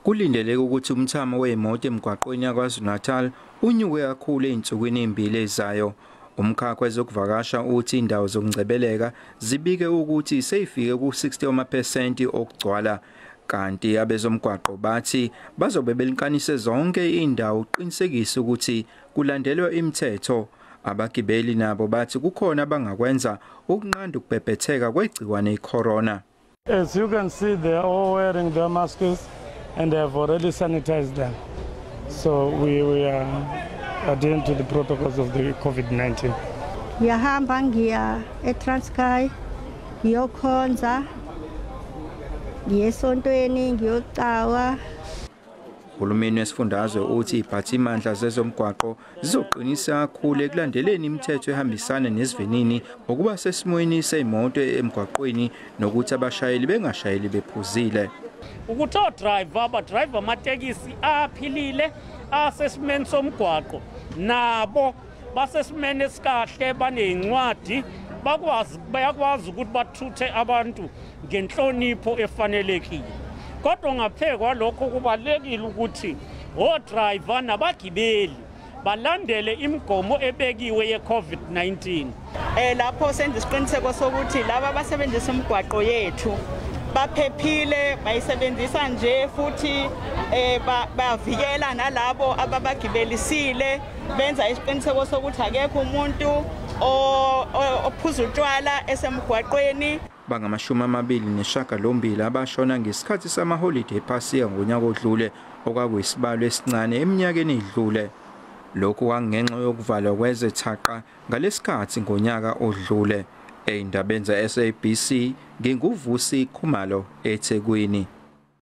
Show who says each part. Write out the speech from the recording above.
Speaker 1: Kulindeleke ukuthi umthamo wezimoto emgwaqweni yaKwaZulu-Natal unyuke kakhulu ezinsukwini ezimbili ezizayo. Umkhakha wezokuvakasha uthi indawo zokungcebeleka zibike ukuthi seyifike ku-60% okugcwala, kanti abezomgwaqo bathi bazobe belinkanise zonke indawo ukuqinisekisa ukuthi kulandelwa imithetho. Abagibeli nabo bathi kukhona abangakwenza ukunqanda ukubhebhetheka kwegciwane iCorona.
Speaker 2: As you can see, they are all wearing their masks and they have already sanitized them. So we are adhering to the protocols of the COVID-19.
Speaker 3: Ngiyahamba ngiya eTranskei, ngiyokhonza, ngiye esontweni, ngiyocawa.
Speaker 1: Uhulumeni wesifundazwe uthi iziphathimandla zezomgwaqo zizoqinisa kakhulu ekulandeleni imithetho ehambisana nesivinini, ukuba sesimweni sezimoto emgwaqweni nokuthi abashayeli bengashayeli bephuzile.
Speaker 4: Ukuthi odrayiva abadrayiva amatekisi aphilile asesimeni somgwaqo nabo basesimeni esikahle, banezincwadi, bayakwazi ukuthi bathuthe abantu ngenhlonipho efanelekile. Kodwa ngaphezu kwalokho kubalulekile ukuthi odrayiva nabagibeli balandele imigomo ebekiwe ye-COVID-19.
Speaker 5: Lapho senza isiqiniseko sokuthi laba abasebenzisa imigwaqo yethu baphephile, bayisebenzisa nje futhi bayavikela nalabo ababagibelisile, benza isiqiniseko sokuthi akekho umuntu ophuza utshwala esemgwaqweni.
Speaker 1: Bangama-28 abashona ngesikhathi samaholide ePhasika ngonyaka odlule, okwakuyisibalo esincane eminyakeni edlule. Lokhu kwangenxa yokuvalwa kweze thaqa ngalesikhathi ngonyaka odlule. Ey'ndabeni ze-SABC, nginguVusi Khumalo eThekwini.